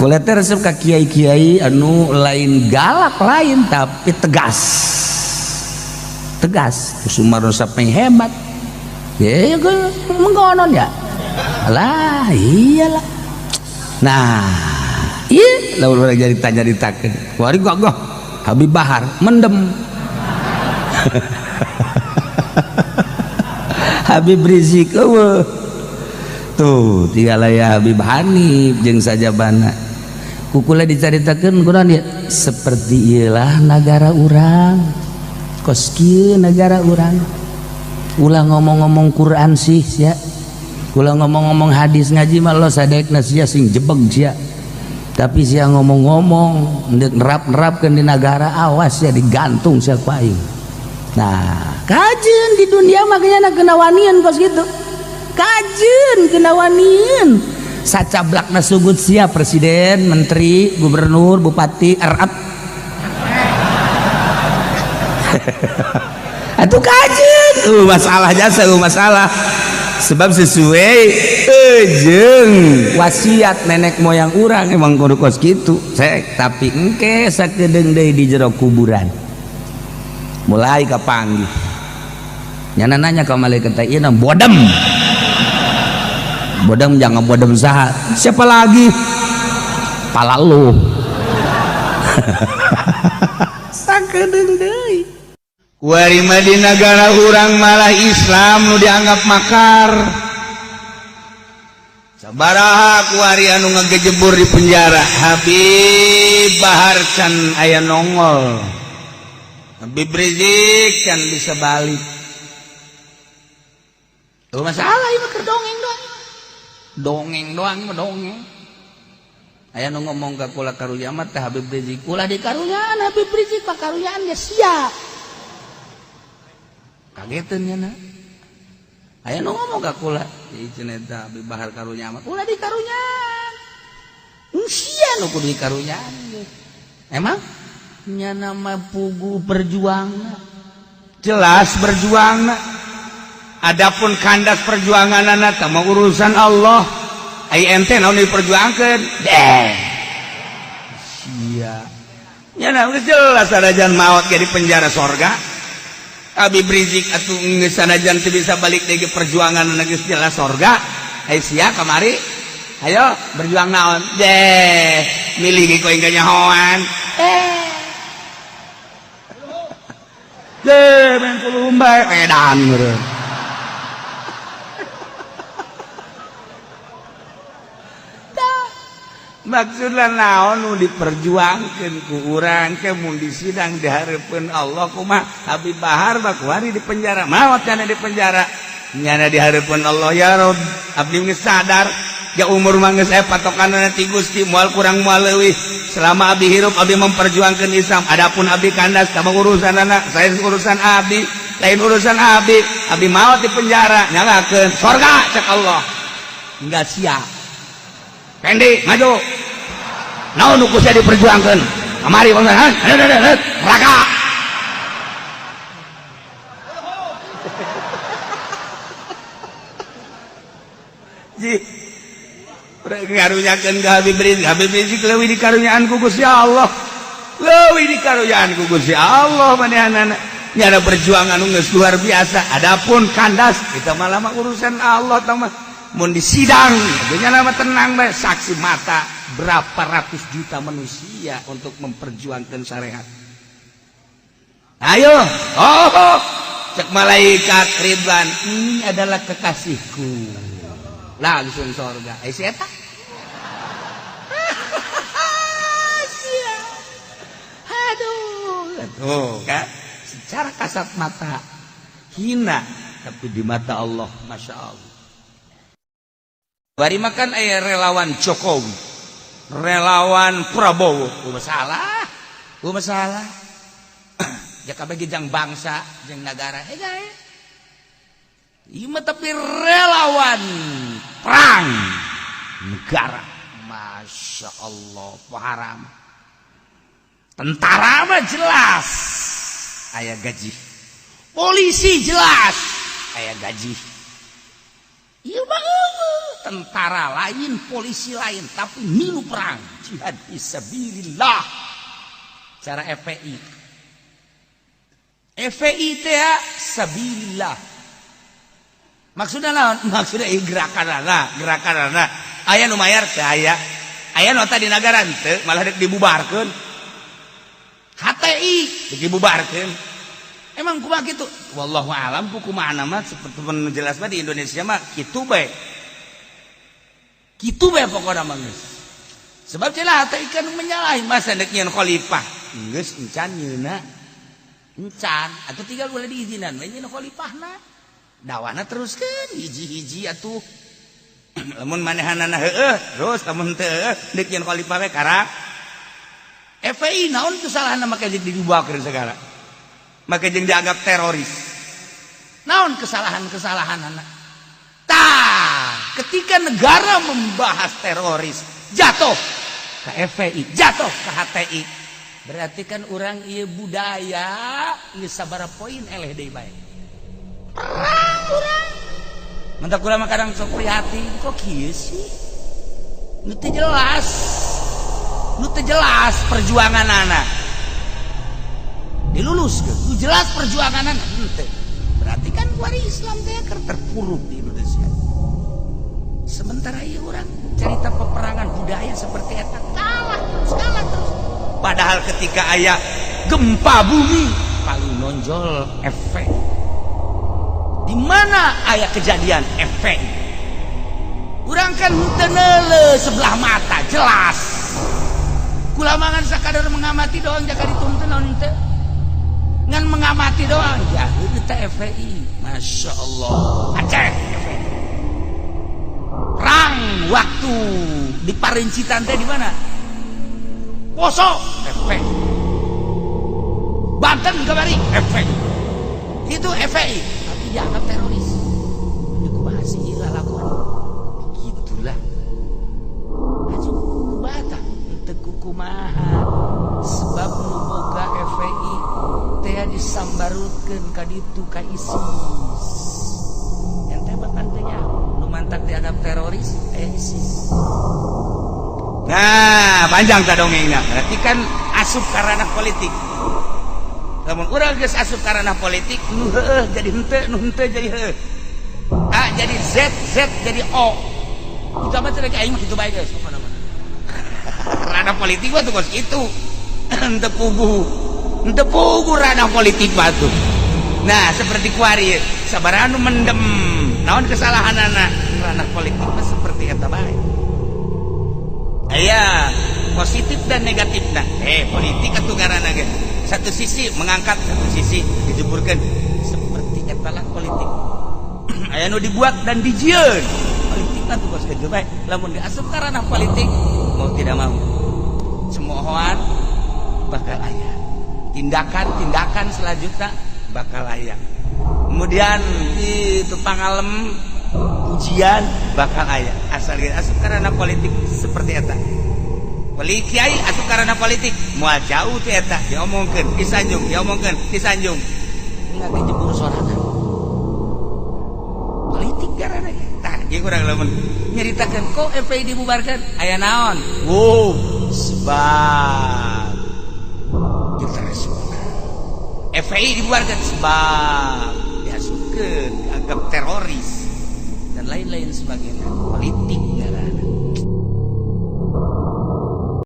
Kula teh resep ka kiai-kiai anu lain galak lain tapi tegas. Tegas. Sumarno sampai hebat. Ya mengkonon ya. Lah iyalah. Nah, iya lamun urang jadi tanya ditakeun. Wari gagah Habib Bahar mendem. Habib Rizik eueuh. Tuh, tiga ya Habib Hanif jeung sajabana. Kukula dicaritakeun kurang ya seperti iyalah nagara urang. Kos kieu nagara urang. Ulah ngomong-ngomong Quran sih sia. Ulah ngomong-ngomong hadis ngaji mah lo sadekna sia sing jebeg sia. Tapi sia ngomong-ngomong ndek nerap-nerapkeun di nagara awas sia digantung sia ku aing. Nah, kajeun di dunia makanya kena wanian kos gitu. Kajeun kena wanian. Sacablakna sugut sia presiden, menteri, gubernur, bupati, erat. Atuh kajeun. Masalah jasa, masalah. Sebab sesuai jeung wasiat nenek moyang urang emang kudu kos kitu. Sek, tapi engke sakedeung deui di jero kuburan. Mulai kapanggih. Nyana nanya ka malaikat teh ieu bodem. Bodem jangan bodem saha. Siapa lagi? Pala lu. Sakedeung deui. Kuari mah di nagara urang malah Islam nu dianggap makar. Sabaraha kuari anu ngagejebur di penjara. Habib Bahar can aya nongol. Habib Rizik can bisa balik. Tuh masalah ieu mah keur dongeng doang. Dongeng doang mah dongeng. Aya nu ngomong ka kula karunya mah teh Habib Rizik. Ulah dikarunyaan Habib Rizik mah karunyaan ge sia. Kageteun nya na. Aya nu ngomong ka kula, ieu cenah eta Habib Bahar karunya mah. Ulah dikarunyaan. Sia nu kudu dikarunyaan ge. Emang nya nama pugu berjuang jelas berjuang. Adapun kandas perjuangan anak sama urusan Allah. Ai ente naon diperjuangkeun? Deh. Sia. Nya geus jelas sanajan maot ge di penjara sorga. Habib Rizik atuh geus sanajan teu bisa balik deui perjuangan geus jelas sorga. Ai sia kamari ayo berjuang naon? Deh, milih ge ku aing kanyahoan. Deh, main kulum bae edan meureun. Maksudna naon nu diperjuangkeun ku urang ke mun disidang di hareupeun Allah kumaha Habib Bahar mah kuari di penjara maot cenah di penjara nyana di hareupeun Allah ya Rob abdi geus sadar ya umur mah geus aya patokanna ti Gusti moal kurang moal leuwih selama abdi hirup abdi memperjuangkeun Islam adapun abdi kandas sama urusan anak saya urusan abdi lain urusan abdi abdi maot di penjara nyalakeun sorga cek Allah enggak siap Pendi maju naon nu kusia diperjuangkeun kamari neraka ji ngarunyakeun ka Habib Rizik. Habib Rizik leuwih dikarunyaan ku Gusti Allah, leuwih dikarunyaan ku Gusti Allah manehanana nyana perjuangan nu geus luar biasa. Adapun kandas kita malah mah urusan Allah tah mah mun disidang nyana mah tenang bae saksi mata berapa ratus juta manusia untuk memperjuangkan syariat. Ayo, oh, cek malaikat Ridwan, ini adalah kekasihku. Langsung surga. Eh si eta. Aduh, tuh kan secara kasat mata hina, tapi di mata Allah, masya Allah. Bari makan aya relawan Jokowi, relawan Prabowo, masalah, masalah. Ya kabeh jang bangsa, jeung nagara, gae. Ieu mah tapi relawan perang negara, masya Allah, haram. Tentara mah jelas, aya gaji. Polisi jelas, aya gaji. Ieu mah tentara lain, polisi lain, tapi milu perang. Jihad fisabilillah cara FPI. FPI teh sabilillah. Maksudnya naon? Maksudnya ieu gerakanana, gerakanana. Aya nu mayar teu aya. Aya nota di nagara teu, malah dek dibubarkeun. HTI dek dibubarkeun. Emang kumaha kitu? Wallahu alam ku kumaha mah, seperti jelas mah di Indonesia mah kitu bae. Kitu bae pokona mah geus. Sebab celah HTI kan menyalahi, masa dek nyieun khalifah. Geus encan nyeuna. Encan atuh, tinggal boleh diizinan we nyieun khalifahna. Dawana teruskeun hiji-hiji atuh. Lamun manehanana heueuh, terus lamun teu heueuh deuk nyieun khalifah we karak. FPI naon kesalahanna make jeung dibubarkeun segala? Make jeung dianggap teroris. Naon kesalahan-kesalahanana? Tah, ketika negara membahas teroris, jatuh ke FPI, jatuh ke HTI. Berarti kan orang ieu budaya geus sabaraha poin eleh deui bae. Perang urang. Mentak urang mah kadang sok prihatin, kok kieu sih? Nu teu jelas. Nu teu jelas perjuanganana. Diluluskeun, nu jelas perjuanganana henteu. Berarti kan kuari Islam teh keur terpuruk di Indonesia. Sementara ieu urang cerita peperangan budaya seperti eta kalah terus, kalah terus. Padahal ketika aya gempa bumi paling nonjol efek. Di mana aya kejadian efek? Urang kan henteu neuleuh sebelah mata jelas. Kula mangan sakadar mengamati doang, jaga dituntun naon teu. Ngan mengamati doang ya teh FPI. Masya Allah. Aceh FPI. Perang waktu di Parincitan teh di mana? Poso FPI. Banten kemari FPI. Itu FPI, tapi dianggap teroris. Ini kumaha sih ieu lalakon? Gitulah. Aju kumaha tah? Henteu kumaha. Sebab nu boga FPI teh disambarutkeun ka ditu ka ISIS. Ente bahkan teh nyaho nu mantak dianggap teroris aya ISIS. Nah, panjang ta dongengna. Berarti kan asup ka ranah politik. Lamun urang geus asup ka ranah politik, nu heueuh jadi henteu, nu henteu jadi heueuh. A jadi Z, Z jadi O. Itu mah cenah aing mah kitu bae geus pokona mah. Ranah politik mah tuh kos kitu. Henteu puguh. Henteu puguh ranah politik mah tuh. Nah, seperti kuari sabaraha nu mendem. Naon kesalahanana? Ranah politik mah seperti eta bae. Aya positif dan negatifna. Politik atuh ngaranna ge. Satu sisi mengangkat, satu sisi dijeburkan. Seperti eta lah politik. Aya nu dibuat dan dijieun. Politik mah tuh kos kitu bae. Lamun diasup ka ranah politik, mau tidak mau cemoohan bakal aya. Tindakan-tindakan selanjutnya bakal aya. Kemudian itu pangalem pujian bakal aya. Asal ge asup ka ranah politik seperti eta. Wali kiai asup ka ranah politik moal jauh teh eta, diomongkeun, disanjung, diomongkeun, disanjung. Enggak kejebur sorangan. Politik karena tah ieu kurang lamun nyeritakeun kok FPI dibubarkan aya naon? Wow, sebab internasional. FPI dibubarkan sebab diasupkeun, dianggap teroris dan lain-lain sebagainya. Politik.